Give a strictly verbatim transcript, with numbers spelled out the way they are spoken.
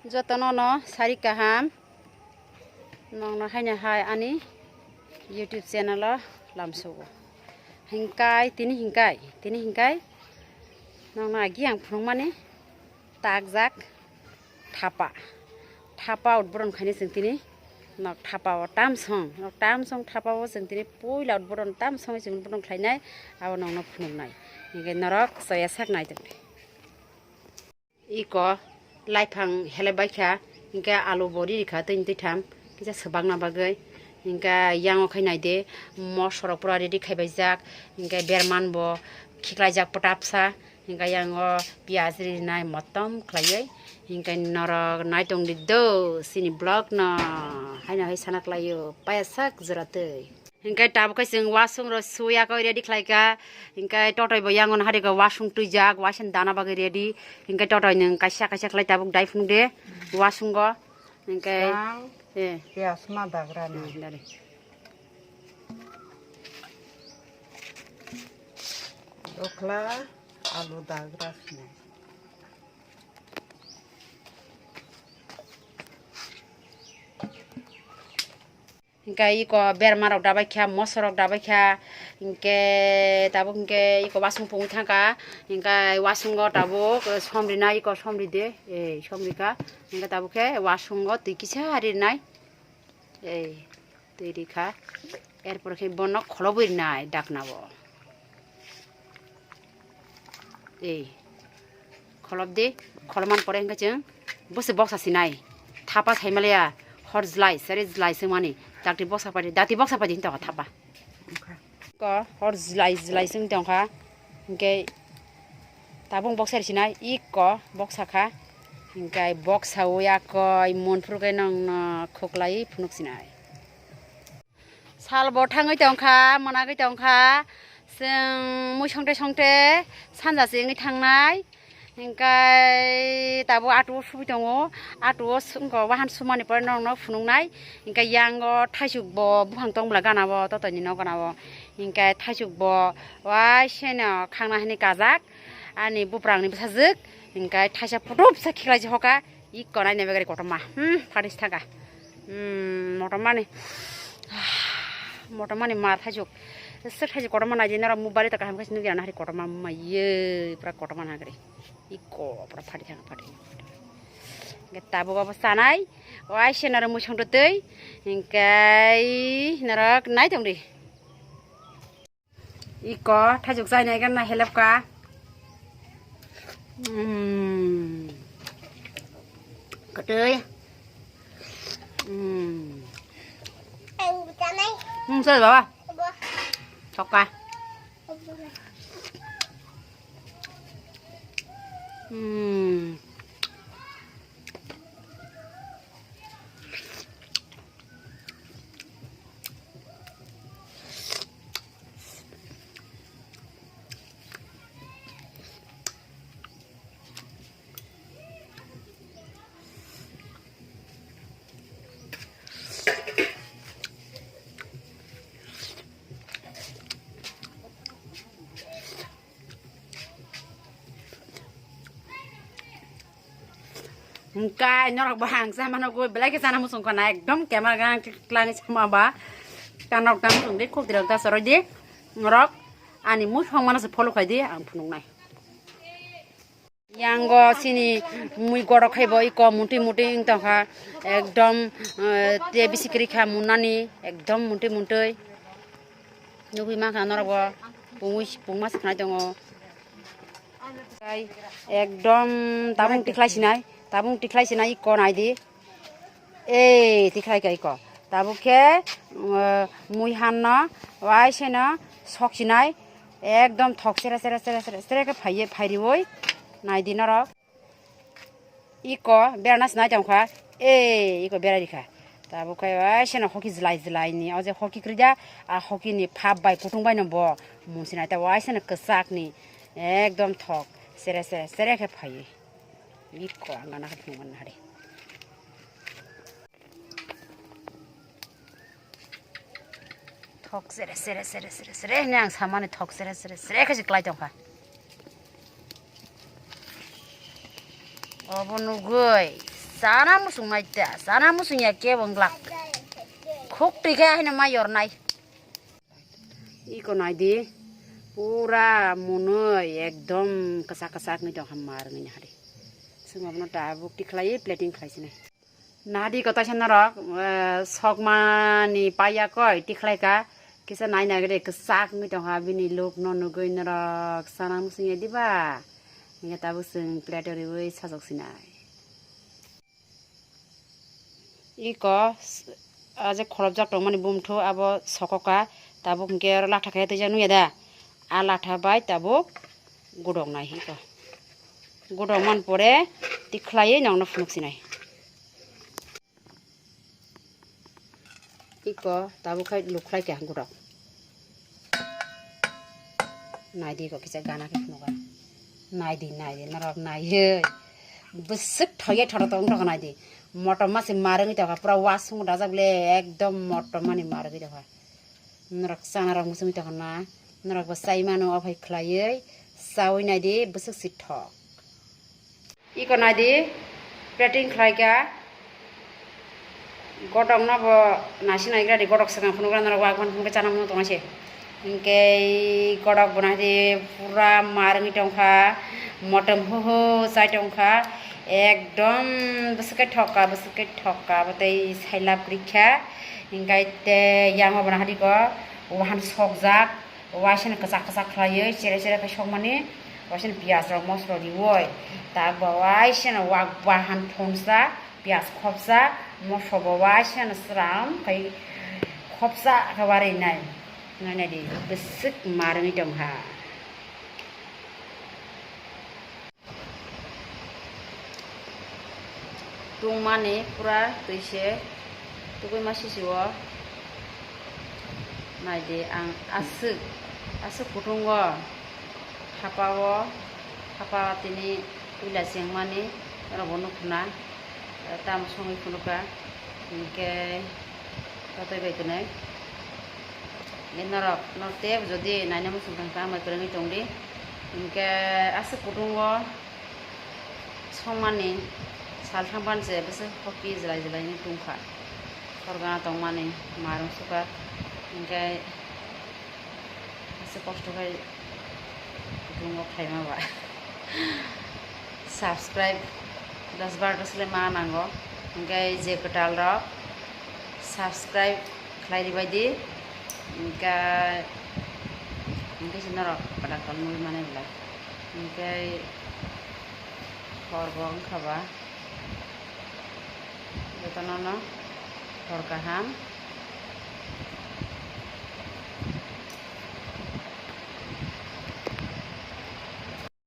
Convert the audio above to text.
Jotono no sari kaham, nokno haino hai ani YouTube channel o lamsugo. Hinkai tini hinkai, tini hinkai nokno agi ang phunukmani takjak thapa. Thapa udboron khaini chwng tini nok thapa o tamsong, nok tamsong thapa o chwng tini puila udboron tamsong chwng udboron khlainai, abo nokno phunuknai. Hinkhe norok choya sak nai tongdi. Iko laiphang helep baikha, hinkhe alu bo riri kha twi twi tham kisa swbakna bagwi. Hinkhe yango khai naide mosorok pura ready khai baijak, hinkhe berman bo khiklaijak pwtapsa, hinkhe yango piyaj rinai motom khlaiwi. Hinkhe norok naitongdi do chini vlog no, haino hai sana klaio paya sak jora twi. Hinkhe tabuk khe chwng wasung rok suya khe ready khlaikha. Hinkhe totoi bo yango no harikha wasung twijak, waisa dana bagwi ready. Hinkhe totoi nwng kaisa kaisa khlai tabuk dai phunuk de wasungo. Hinkhe Swkang, eh, piyaj ma dagra na. Hmm, dare. Dokhla, alu dagra sini. Hinkhe iko berma rok dabai kha, moso rok dabai kha, hinkhe tabuk hinkhe iko wasung pungwi thangkha, hinkhe wasungo tabuk somrina iko somride, ei somrikha, hinkhe tabuk khe wasungo twi kisa rinai, ei twi rikha, erpor khe bono kholobwi rinai daknabo. Ei, kholop di, kholopman pore hinkhe chwng bwswk boksa sinai. Thapa saimalaya, hor jlai, sari jlai swngmani. Dakti boksa padi, dakti boksa padi hinwi tongkha thapa. Ko, hor jlai, jlai swng tongkha. Hinkhe tabung boksa ri sinai, ikko boksa kha. Hinkhe boksa o yakoi monphuru khe nongno khuklai phunuk sinai. Sal bo thangwi tongkha, mwnagwi tongkha. Chwng mui songte songte sanja se wngwi thangnai. Hinkhe tabuk atu o subui tongo. Atu o sungko wahan sumani pore norokno phunuknai. Hinkhe yango thaisuk bo buphang tong bwla gana o, totoni nok gana o. Hinkhe thaisuk bo waiseno khangna hini kajak. Ani buprangni bwsajwk. Hinkhe thaisa phutup sa khiklai hoka. Ikko naina bagwi kotorma. Hmm, pharis thaka. Hmm, motormani. Motormani mar thaisuk. Sir thaisuk kotorma naidi norok mobile ta kaham khe nukya na hari kotorma maiye pura kotorma nagri. Ikko pura phari thaka phari. Hinkhe tabuk abo sanai. Waise norok mui songtwi twi. Hinkhe norok nai tongdi. Iko thaisuk chainai gana helep ka. Mm. Kwtwi. Mm. Ang chanai. Hmm, sir, baba. Abo. Thok ka. Abo. Hmm. Hwnkhe norok bo ang cha mano goi belai khe chana muchung khana ekdom camera gang klang sama ba kanok tang muchung de khuk dirok da soroi de norok ani mui song mano se follow khai di ang phunuk nai. Yango sini mui gorok khai bo iko muntui muntui wng tongkha ekdom eh, te bisi kwrwi kha munani ekdom muntui muntui. Nugui mankha norok bo pungwi pungma se khnai tongo. Ekdom tabung tikhlai sinai, tabung tikhlai sinai iko naidi. Ei tikhlai ka iko. Tabuk khe uh, mui hanno waiseno sok sinai ekdom thok sere sere sere sere sere khe phaiye phairiwi naidi norok. Iko berana sinai tongkha, e iko berai rikha. Tabuk khe waisano hoki jlai jlai ni, o je hoki kwrwi da, a hoki ni phap bai kutung bai no bo mung sinai ta waisano kwchak ni ekdom thok sere sere sere khe phaiwi. Iko ang gana khe phunukmani hari. Thok sere sere sere sere sere hwnwi ang samani thok sere sere sere khe se klai tongkha. Obo nugui Chana muchung nai ta, chana muchung ya kebo wng glak. Khuk twi khe haino ma yornai. Iko nai di, pura mwnwi ekdom kwchak kwchak wngwi tong kha, mar wngwi nahadi. Chwng abono tabuk tikhlaiwi plating khlai sinai. Nahadi ko taisa norok, eh, sokmani paiya koi tikhlai kha, kisa nai nai gede kwchak wngwi tong kha, bini look no nugwi norok chana muchung ya diba? Hinkhe tabuk chwng plate o riwi sajok sinai. Iko s-, a je kholopjak tongmani bumthu abo sokoka, tabuk hinkhe oro latha khe twijak nungya da, a latha bai tabuk godok nai iko. Godok man pore tikhlaiwi nokno phunuk sinai. Iko tabuk khai luk khlai kha godok. Nai di iko kisa gana khe phunukha. Nai di, nai di, norok nai hei. Bwswk thoye thoro tong thokha nai di. Motom ma se mar wngwi tongkha, pura wasung dajak le ekdom motom mani mar wngwi tongkha. Norok chana rok muchungwi tongkha na. Norok bo chai mano o phai khlaiwi chawi nai di bwswk si thok. Iko nai di, plating khlai kha. Godok no bo nasi nai gra di, godok swkang phunuk gra norok wak phano phunuk chana mano tongna se. Hinkhe godok bo nai di pura mar wngwi tongkha, motom huhu chai tongkha, ekdom bwswk khe thokka, bwswk khe thokka, bo tei sailap rikha. Hinkhe tei yang bo nahadi ko wahan sokjak. Waisano kwchak kwchak khlaiwi chere chere khe sokmani, waisano piyaj rok mosla riwi, tak bo waisano wak bahan thonsa, piyaj khopsa, mosla bo waisano sram khai khopsa khe warinai. Nainai di, bwswk mar wngwi tongkha. Tungmani pura twi se tugui ma sisi o. Nai di ang aswk, aswk kutung o hapa o, hapa tini puila chengmani norok bo nukho na, tamo songwi phunukha hinkhe. Totoi bai kwnwi. Norok, norok tei jodi naina muchung tong kha, hambai kwrwngwi tong di. Hinkhe aswk kutung o songmani sal thang pan se bwswk hoki jwlai jwlai wng tong kha. Hor gana tongmani marung suka. Hinkhe aswk kosto khai kutung o khaima ba. Subscribe dos bar dos le ma nango. Hinkhe je kwtal rok subscribe khlai ribai di. Hinkhe, hinkhe se norok kwtal kwtal nugwi mani bwlai. Hinkhe hor bo wngkha ba. Jotono no hor kaham.